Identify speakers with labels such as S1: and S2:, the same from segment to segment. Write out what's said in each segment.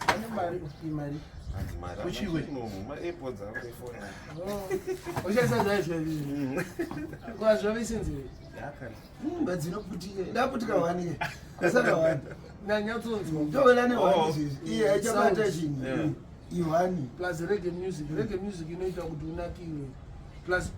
S1: Ane mari imari.
S2: Hanzi mari.
S1: Uchiwe.
S2: Ma AirPods angu efoni.
S3: Ushandisa zvaizvo. Kwa zvavisinzi.
S2: Yakana.
S1: Mumba dzinoputika. Ndaputika wani. Asaka wani.
S3: Nanyatsonzwa.
S1: Ndovela ne
S2: Oh.
S1: wani izvi. Iye achabata chinhu.
S2: Yeah.
S1: Iwani.
S3: Plus reggae music, reggae music inoita kuti unakiwe. Plus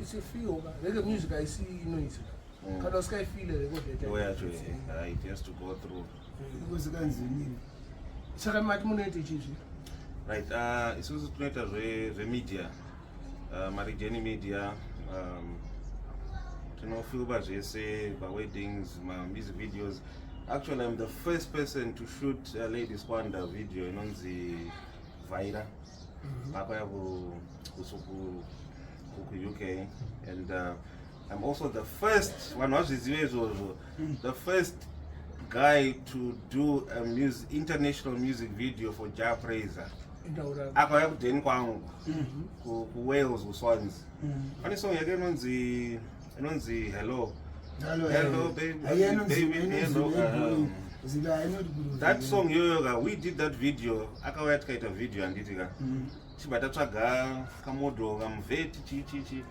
S3: it's a feel ka. Reggae music haisi noise. Kana usikaifeel record yacho.
S2: Iwe yacho eh, it has to go through.
S1: Ikusikanzinini.
S3: Saka mati munoita chizvi.
S2: Right, isusu tinoita zvemedia, Marijeni Media, tinofilma zvese, maweddings, mamusic videos. Actually, I'm the first person to shoot a Lady Squanda video inonzi Vaira. Vakauya ku UK and I'm also the first, vanhu vazvizive izvozvo, the first guy to do a music, international music video for Jah Prayzah.
S3: Indaura.
S2: Akauya kudheni kwangu kuWales, kuSwansea. Pane song yake inonzi Hello.
S1: Hello,
S2: Hello, baby, baby, hello, that song iyoyo ka, we did that video. Akauya tikaita video, handiti ka? Chibva tatsvaga kamodel kamuvheti, chi chi chi.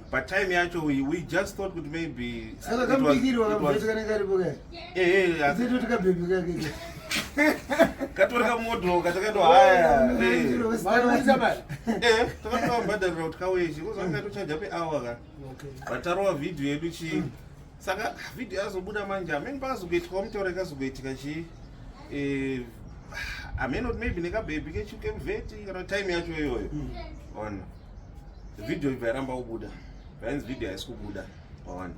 S2: But time yacho we just thought kuti maybe
S1: Saka
S2: it
S1: kamubikirwa
S2: was
S1: kamuvheti kanenge karipo kaya.
S2: Eh.
S1: Toti kabhebhi kake.
S2: Katori kamodel katakaitohaya.
S3: Vanobudisa mari.
S2: Eh, takatobhadharira kuti kauye chi kuzangatochaja pehour ka.
S3: Okay.
S2: Vatarova vhidhiyo yedu chi, saka vhidhiyo yazobuda manje, hamene pakazokuitikawo mutauro yakazokuitika chi, hamene kuti maybe nekabhebhi kemuvheti kana time yacho iyoyo ona vhidhiyo ibva yaramba kubuda, vainzi vhidhiyo haisi kubuda, waona?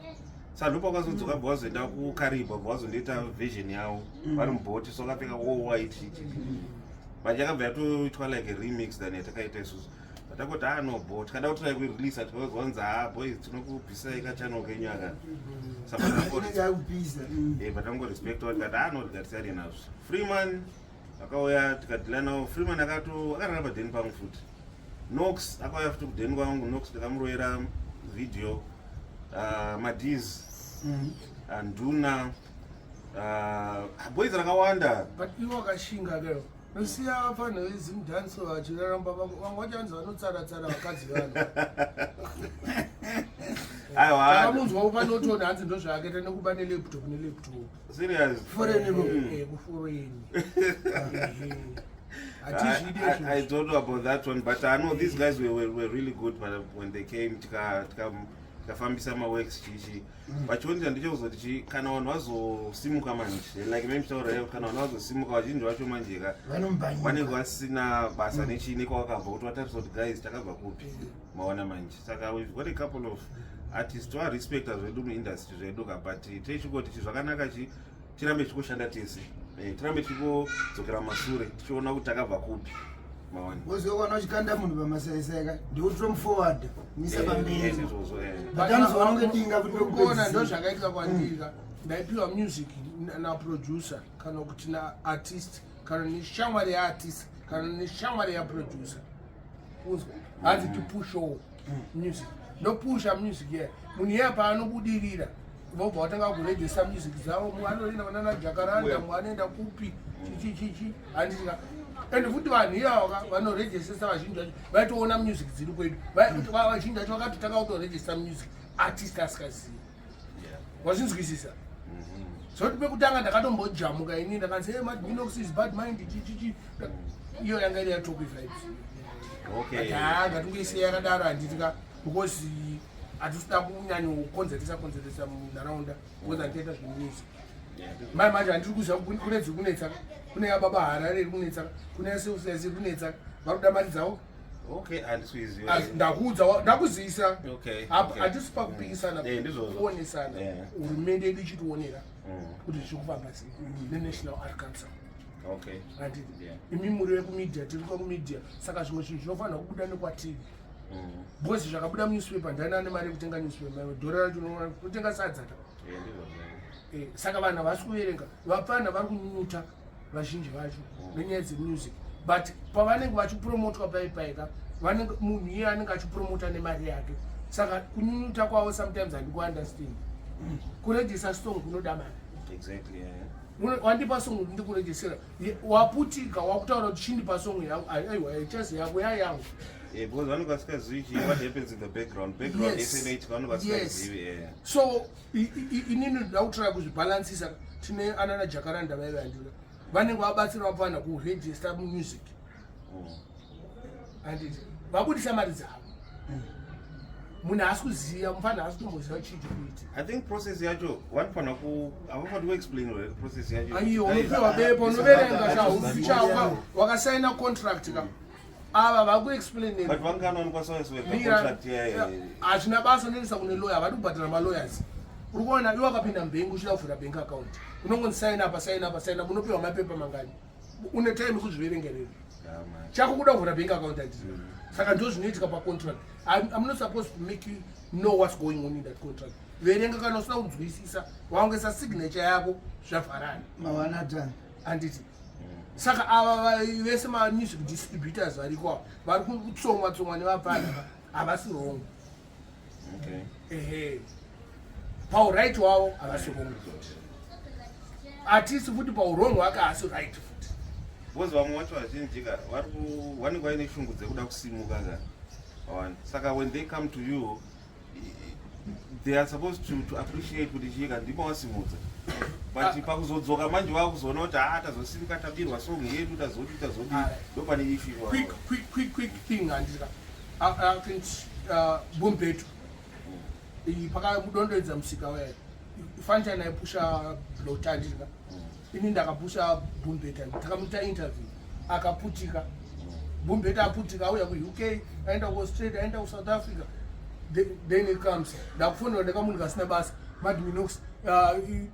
S2: Saka ndopakazodzoka, bva wazoenda kuKariba, bva wazondoita version yavo vari mubhoti, so vakapfeka all white chi, chi, chi. But yakabva yatoitwa like a remix than yatakaita isusu. Patakoti ah no bo, tikada kuti kuireleasa, tikazwanzi, "Ah boys, tinokubvisai kachannel kenyu aka." Saka
S1: Inenge yakupisa.
S2: Patangorespecta tikati ah no, tikatisiyane nazvo. Freeman akauya, tikadhila nawo. Freeman akato akarara padheni pangu futi. Nox akauya futi kudheni kwangu. Nox ndikamuroyera video, Madiz, Nduna, boys rakawanda.
S3: But iwo akashinga kero. Nosiya vafana veZimdancehall vachiraramba, vamwe vacho vanzi vanotsara-tsara vakadzi vanhu.
S2: Aiwa.
S3: Takamunzwawo panotoni, hanzi ndozvaakaita nekuba nelaptop nelaptop.
S2: Serious?
S1: Foreign iko.
S3: Kuforeign. Hatizvidi
S2: I
S3: izvozvo.
S2: don't know about that one, but I know these guys were really good. But when they came, tikafambisa maworks chichi, vachionicha ndechekuzoti chi, kana vanhu vazosimuka manje, like memitaura, kana vanhu vazosimuka, vazhinji vacho manje ka
S1: Vanomubhanyika.
S2: Vanenge vasina basa nechii nekwavakabva, kuti vatarisa kuti guys, takabva kupi, maona manje? Saka we've got a couple of artists tovarespecta zvedu muindustry zvedu ka, but techingoti chi zvakanaka chi tirambe tichikoshanda tese, tirambe tichikodzokera masure tichiona kuti takabva kupi, maona?
S1: Wozoona uchikanda munhu pamasaisai ka, ndikutomuforward misa pamberi.
S2: Izvozvo.
S1: Vatanzwa vanonge dinga kuti
S3: Kuona
S1: pekupedzisira.
S3: ndo zvakaitika kwandiri ka, ndaipiwa music naproducer kana kuti naartist kana neshamwari yaartist kana neshamwari yaproducer. Uzwa, hanzi tipushowo music, ndopusha music iya. Munhu iye paanobudirira, vobva vatanga kurejista music dzavo. Mumwe anoenda vanana Jakaranda, mumwe anoenda kupi, chichichichi, handitika? And futi vanhu ivavo ka vanorejistesa, vazhinji vacho vaitoona music dziri kwedu. Vazhinji vacho vakatotanga kutorejista music artist asikazivi. Wazvinzwisisa? Zoti pekutanga ndakatombojamuka ini, ndakanzi, "Hey, Minox is bad mind," chichichi. Iyo yanga iri yaTopi Vibes. Ati ngatingoisiya yakadaro, handitika? Because hatisida kunyanyokonzeresa konzeresa munharaunda, because handitoita zvemusic. Mai manje handiri kuziva kune dziri kunetsa, kune yababa Harare iri kunetsa, kune yaSelsius iri kunetsa, vari kuda mari dzavo.
S2: Okay, handisi kuiziva.
S3: Ndakuudza, ndakuzivisa. Hatisi pakupikisana,
S2: Ndizvozvo.
S3: kuonesana. Hurumende yedu ichitionera kuti zviri kufamba sei neNational Art Council. Handiti? Imi muri vekumedia, tiri kumedia, saka zvimwe zvinhu zvinofanira kubuda nekwatiri, because zvakabuda munewspaper, ndani ane mari yekutenga newspaper? Dhora racho unotenga sadza ta.
S2: Yeah, ndizvozvo.
S3: Saka vanhu havasi kuverenga, vapfana vari kunyuta vazhinji vacho nenyaya dzemusic, but pavanenge vachipromotwa paipaika, vanenge munhu iye anenge achipromota nemari yake, saka kunyunyuta kwavo sometimes handikuunderstand. Kurejista song kunoda mari.
S2: Exactly, yeah.
S3: Wandipa song kuti ndikurejesera, waputika, wakutaura kuti chindipa song yangu. Aiwa, ichazi yako yayangu.
S2: Yeah, because vanenge vasingazivi chii, what happens in the background yese inoitika vanenge vasingazivi, yeah.
S3: So inini ndoda kutraya kuzvibhalansisa. Tine anana Jakaranda vaive handira vanenge vabatsira vapfana kuregister music, handiti vabudisa mari dzavo. Munhu haasi kuziva, mufana haasi kutomboziva chii chikuita.
S2: I think process yacho vanofanira ku havafaniri kuexplain process yacho.
S3: Aiyo, unopiwa bepa, unoverenga chauchauka wakasaina contract ka, ava vakuexplainera.
S2: But vangani vanokwanisa kuexplain contract yayo?
S3: Hazvina basa, unoendesa kune lawyer. Havadi kubhadhara malawyers. Uri kuona, iwe wakapinda mubhengi uchida kuvhura bank account, unongonzi saina apa, saina apa, saina. Unopiwa mapepa mangani? Une time kuzviverengerera?
S2: Yeah, man.
S3: Chako kuda kuvhura bank account, handiti? Saka ndo zvinoitika pacontract. I'm not supposed to make you know what's going on in that contract. Verenga, kana usina kunzwisisa, waongesa signature yako, zvavharana.
S1: Mawana tani.
S3: Handiti saka ava vese mamusic distributors variko ava vari kutsomwa tsomwa nevapfana havasi wrong. Ehe, pauright wavo havasi wrong. Hatisi futi pauwrong hwake, haasi right futi.
S2: Because vamwe vacho vazhinji ka vari vanenge vaine shungu dzekuda kusimuka ka. Waona, saka when they come to you, they are supposed to appreciate kuti chika ndimo wasimudza, but pakuzodzoka manje vakuzoona kuti haa, tazosimuka, tabirwa song yedu, tazoti tazodii. Ndo pane issue ipapo.
S3: Quick, quick, quick, quick thing, handika I think Bombeto iyi pakamudondoedza musika waya, Fantan aipusha Blot, handika ini ndakapusha Bombeta, takamuita interview, akaputika. Bombeta aputika, auya kuUK, aenda kuAustralia, aenda kuSouth Africa. Then it comes, ndakufonera ndakamunhu kasina basa, Madminox,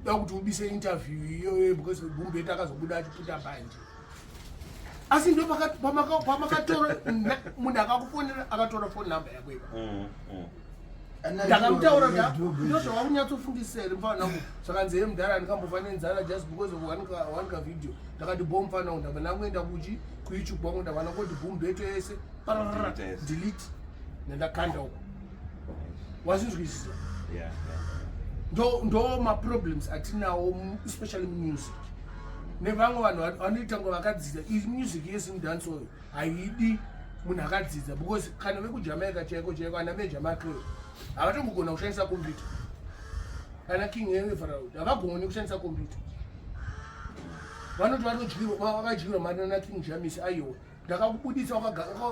S3: da kuti ubise interview iyoyo because Bombeta akazobuda achiputa bhanje. Asi ndo pamakatora munhu akakufonera, akatora phone number yako ipa. Ndakamutaura kuti ndozvawakunyatsofundisa here, mufana wangu? Zvakanzi, "He mudhara, ndikambofa nenzara just because of one ka video." Ndakati, "Bo, mufana wangu." Ndabva ndangoenda kuchi kuYouTube wangu, ndabva ndangoti Boombeto yese pararara.
S2: Delete yese.
S3: Delete, ndandakanda uko, wazvinzwisisa?
S2: Yeah.
S3: Ndo maproblems atinawo, especially music, nevamwe vanhu vanoita kunge vakadzidza. Iyi music yeZimdancehall haidi munhu akadzidza, because kana vekuJamaica chaiko chaiko, ana Major Macrel havatombogona kushandisa computer. Ana King Everald havagoni kushandisa computer. Vanoti vakadyirwa mari nana King Jamis. Aiwa, ndakakubudisa,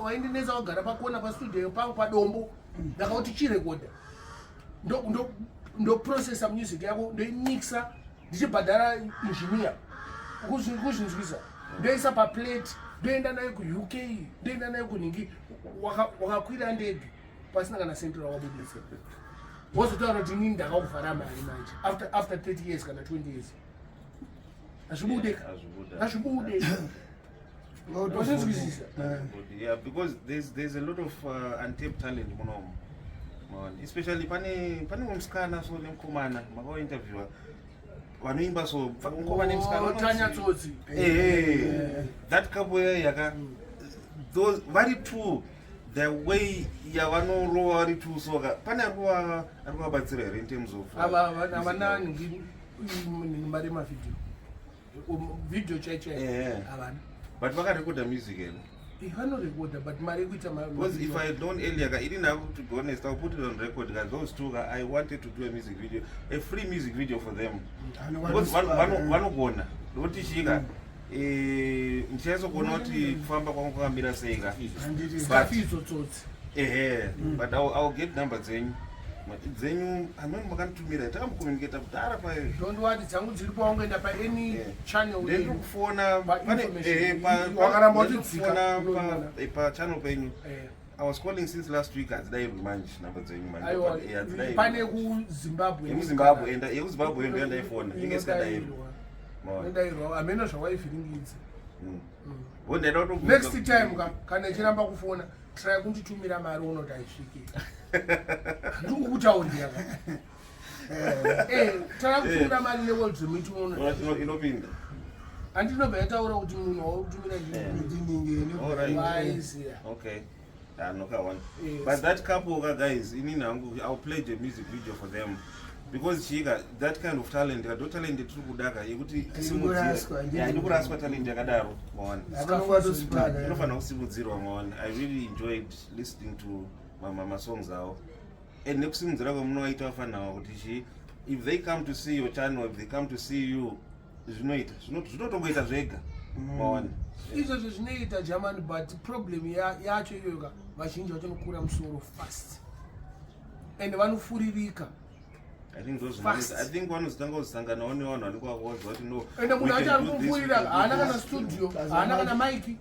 S3: waindinetsa, wakagara pakona pastudio pangu padombo, ndakauti chirekodha, ndoprocessa music yako, ndoimixa ndichibhadhara engineer. Kuzvinzwisa, ndoisa paplate, ndoenda nayo kuUK, ndoenda nayo kunhingi. Wakakwira ndege pasina kana senti rawabudisa, wozotaura kuti inini ndakakuvhara mari manje after 30 years kana 20 years. Hazvibude.
S2: Hazvibude.
S3: Hazvibude, wazvinzwisisa?
S2: Yeah, because there's a lot of untapped talent munomu. Maona, especially pane musikana so nemukomana makawainterviewa vanoimba so, mukomana nemusikana.
S3: Oh, Tanya Tsotsi.
S2: Eh, that couple yaka, those vari two, the way yavanorova vari two, so ka pane ari kuvabatsira here in terms of
S3: Havana
S2: music yavo?
S3: Nhingi mari yemavhidhiyo, video chai chai. Havana.
S2: But vakarekodha music here?
S3: Vanorekodha, but mari yekuita
S2: Because if
S3: mavideo.
S2: I had known earlier, ka, ini now, to be honest, I'll put it on record. Ka, those two, ka, I wanted to do a music video, a free music video for them. Because vanogona nokuti chika ndichaizokuona kuti kufamba kwangu kwakamira sei ka.
S3: Skafizo Tsotsi.
S2: Ehe, but I'll get number dzenyu, dzenyu amweni makanditumira, takambokommunicata kudhara payo.
S3: Don't worry, dzangu dziripo, wangoenda paany channel
S2: Ndendiri
S3: yedu.
S2: kufona
S3: Pa
S2: pane
S3: information.
S2: Wakaramba
S3: Wakaramba
S2: uchifona
S3: uchidzika, unoiona.
S2: pachannel penyu. I was calling since last week, hadzidairwi manje namba dzenyu manje.
S3: Aiwa.
S2: Hadzidairwi.
S3: Pane kuZimbabwe.
S2: Yekuzimbabwe, enda yekuZimbabwe ndo yandaifona, inge isikadairwi. Maona.
S3: Inodairwa, hameno zvawaivhiringidza.
S2: Wo ndaida kutobvunza
S3: Next time ka, kana ichiramba kufona, try kunditumira mari, unoti haisviki. Ndikukutaurira ka. Try kutumira mari neWorld Remit, unoona.
S2: Inopinda.
S3: Handinobva yataura kuti munhu wakutumira
S1: Ndiningeni.
S2: Alright.
S3: waiziya.
S2: Okay. Ah, no ka one.
S3: Yes.
S2: But that couple ka, guys, inini hangu I'll pledge a music video for them. Because chika that kind of talent, ndo talent yatiri kudaka yekuti tisimudzire.
S1: Irikuraswa,
S2: Yeah, iri kuraswa talent yakadaro, maona.
S1: Akanongwatosipaka.
S2: Inofanira kusimudzirwa, maona. I really enjoyed listening to masongs avo and nekusimudzira kwamunovaita vafanawa kuti chi if they come to see your channel, if they come to see you, zvinoita, zvinotongoita zvega, maona.
S3: Izvozvo zvinoita, Germany, but problem yacho iyoyo ka, vazhinji vacho musoro fast and vanofuririka.
S2: I think those
S3: Fast.
S2: I think vanozotanga kuzosanganawo nevanhu vanenge vakuvaudza kuti no.
S3: Ende munhu acho ari kumufurira haana kana studio, haana kana mic,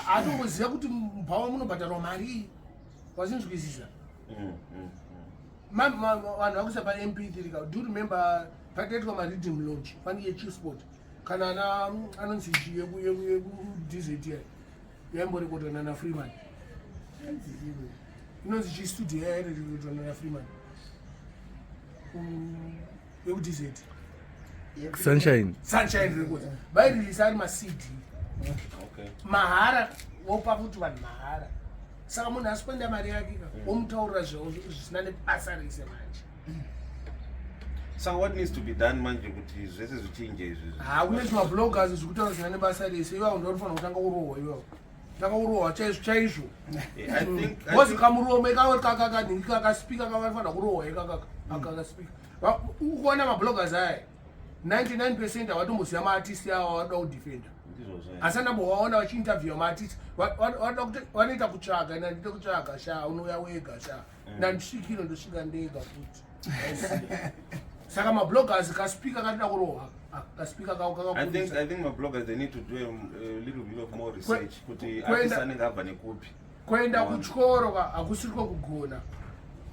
S3: hatomboziva kuti mubhawa munobhadharwa mari, wachinzwisisa? Vanhu vakuisa paMP3 ka. Do you remember pakaitwa mariddim launch fani yeChillspot, kana ana anonzi chi yekuDZ yaimborekodwa nana Freeman, inonzi chistudio yairekodwa nana Freeman yekuDZ?
S4: Sunshine.
S3: Sunshine Records. Vairilisa ari maCD mahara, wopa futi vanhu mahara. Saka munhu asipenda mari yake ka, womutaurira zvavo zvisina nebasa rese manje.
S2: Saka what needs to be done manje kuti zvese zvichinje izvi?
S3: Hakune zvimabloggers zvekutaura zvisina nebasa rese. Iwawo ndo unofanira kutanga urohwa, iwawo tanga urohwa chaizvo chaizvo.
S2: I think I
S3: Because kamuromo ikako kakanhingi kakaspika kavanofanira kurohwa ikakaka akakaspika. Ukuona mabloggers aya, 99% havatomboziva maartist avo vanoda kudefenda.
S2: Ndizvozvo.
S3: Asi andambovaona vachiinterviewa maartist, vanoda kuti vanoita kutsvaga, nandide kutsvaga sha, unouya wega sha, nandisvikiro ndosvika ndega futi. Saka mabloggers kaspika katida kurohwa, kaspika kako.
S2: I think mabloggers, they need to do a little bit of more research kuti artist anenge abva nekupi.
S3: Kuenda kuchikoro ka hakusiriko kugona,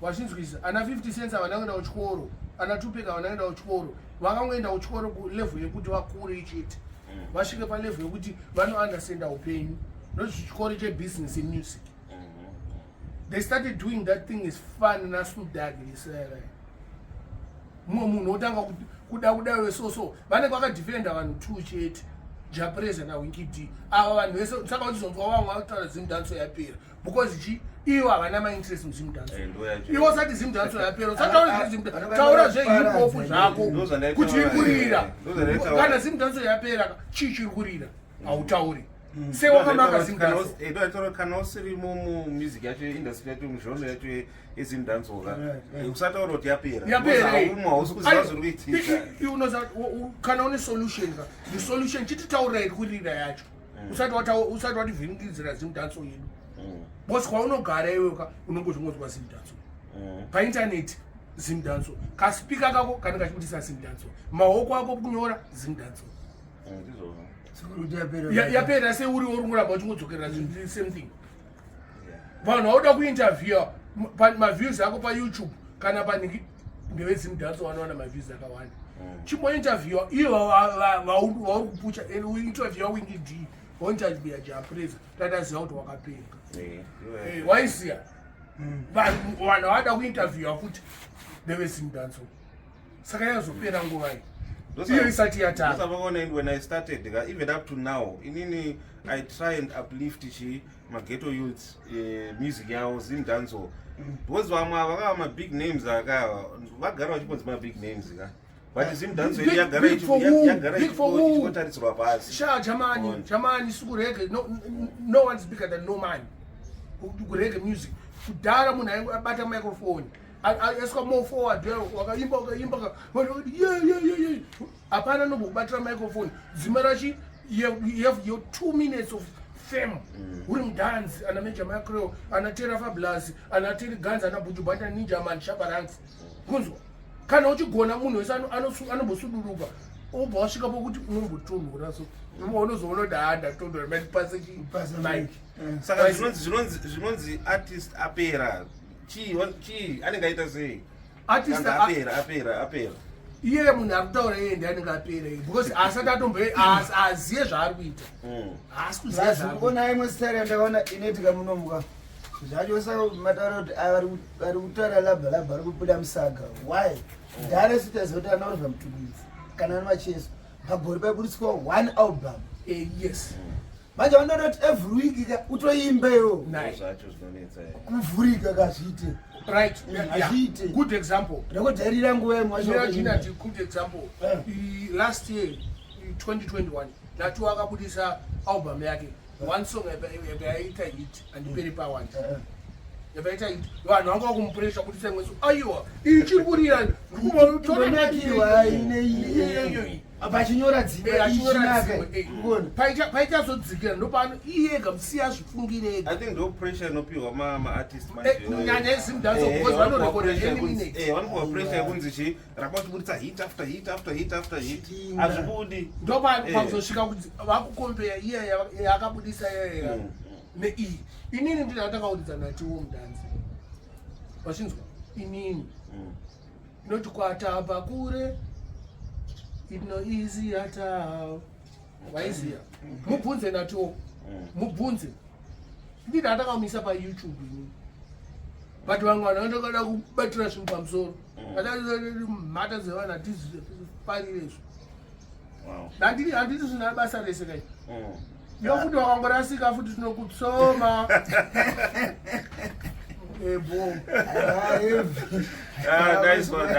S3: wachinzwisa? Ana 50 Cents havana kuenda kuchikoro, ana Tupac havana kuenda kuchikoro. Vakangoenda kuchikoro kulevel yekuti vakure chete, vasvike palevel yekuti vanounderstanda upenyu, nozvichikoro chebusiness yemusic. They started doing that thing is fun naSnoop Dogg. Isere mumwe munhu otanga kuda kuda so vanenge vakadefenda vanhu two chete, Jah Prayzah naWinky D. Ava vanhu vese, saka uchizonzwa vamwe vakutaura Zimdancehall yapera because chi ivo havana mainterest muZimdancehall.
S2: Ndo yacho.
S3: Ivo usati Zimdancehall yapera, usataura taura zvehip hop zvako kuti iri kurira.
S2: Ndozvandaitaura.
S3: Kana Zimdancehall yapera, chii chiri kurira? Hautauri sewakamaka Zimdancehall.
S2: Ndotaura kana usirimo mumusic yacho, industry yacho, muzhono yacho yeZimdancehall ka, usataura kuti yapera.
S3: Yapera.
S2: Haumo, hausi kuziva zviri kuitika.
S3: Kana une solution ka, the solution chititaurira iri kurira yacho, usati wativhiringidzira Zimdancehall yedu, because kwaunogara iwe ka unongozvingonzwa Zimdancehall paintaneti, Zimdancehall, kasipika kako kanenge kachibudisa Zimdancehall, maoko ako kunyora Zimdancehall.
S2: Ndizvozvo.
S1: Sikuti yapera.
S3: Yapera seuri uri kuramba uchingodzokerera zvinhu same thing. Vanhu vauda kuinterviewa, maviews ako paYouTube kana panhingi ndeveZimdancehall, vanowana maviews akawanda. Chimbointerviewa ivo vauri kupusha, uinterviewa Winky D, wainterviewa Jah Prayzah, tataziva kuti wakapenga. Waisiya vanhu vada kuinterviewa futi ndeveZimdancehall. Saka yazopera nguva iyi iyo isati yatanga.
S2: Ndosavaona when I started ka, even up to now, inini I try and uplift chi maghetto youths, music yavo Zimdancehall, because vamwe ava vakava mabig names akava vagara vachiponzi mabig names ka, but Zimdancehall yedu yagara
S3: Big for who?
S2: yagara
S3: Big for who?
S2: ichikotarisirwa pasi.
S3: Sha, Jamani,
S2: On.
S3: Jamani, sukureggae, no one's bigger than no man. Kureggae music. Kudhara munhu ainge abata microphone. Aiswa more forward, wakaimba wakaimba vanhu vakati yeah yeah. Hapana nombokubatira microphone. Dzima rachi you have your 2 minutes of fame. Uri mudhanzi, ana Major Macro, ana Terror Fabulous, ana Terry Guns, ana Buju Banton, Ninja Man, Shabba Ranks. Kunzwa. Kana uchigona munhu wese anombosuduruka, obva wasvika pokuti unombotonhora, so unozoona kuti haa, ndatonhora, mandipase
S1: Pase
S3: mic.
S1: mic.
S2: Saka zvinonzi artist apera chii? Chii anenge aita sei?
S3: Artist
S2: Kanzi apera, apera, apera.
S3: Iye munhu ari kutaura iye ndi anenge apera iye, because asati atombo aziye zvaari kuita. Haasi kuziva zvaari kuita.
S1: Ona imwe style yandakaona inoitika munomuka zvacho. Saka mataura kuti ava vari kutaura labha labha vari kubuda musaga. Why dhara sitaziva kuti ana Oliver Mtukudzi kana ana Macheso pagore paibudiswa one album?
S3: Yes.
S1: Manje vanoda kuti every week ka utoimbewo.
S3: Nai.
S2: Zvacho zvinonetsa.
S1: Kuvhurika kazviite.
S3: Right.
S1: Hazviite.
S3: Yeah. Good example.
S1: Ndakujairira nguva yemwe
S3: wacho. Gina, good example.
S1: Eh.
S3: Last year 2021 Natu akabudisa album yake. One song yaita hit andiperi pawanda.
S1: Eh.
S3: Yaita hit. Vanhu vanga vakumupressure kuti semwe so aiwa ichiri kurira
S1: ndikutonakirwa ine apa achinyora dzimwe
S3: Eh, achinyora
S1: ichinaka
S3: dzimwe, eh.
S1: kuona
S3: Paichazodzikira ndopano iye ega musiya azvifungire ega.
S2: I think ndo pressure inopiwa maartist
S3: Eh, nyanya yeZimdancehall, because vanorecorda any minute.
S2: Vanopiwa pressure yekunzi chi ramba uchiburitsa hit after hit after hit after hit.
S1: Chitinga.
S2: Hazvibudi.
S3: Ndopakuzosvika kuti vakukombeya iye yakabudisa iye neiyi. Inini ndini ndakauridza natiwo mudanzi, vachinzwa inini inoti kwatapa kure ino easy ata waiziya. Mubvunze natiwo, mubvunze. Ndini andakamisa paYouTube inini, but vamwe vanhu vanotokada kubatira zvinhu pamusoro. Mhata dzevanhu hatizifarire izvo. Handiti zvina basa rese kai. Yo futi wakangorasika futi tinokutsoma ebo.
S2: Ah, nice one.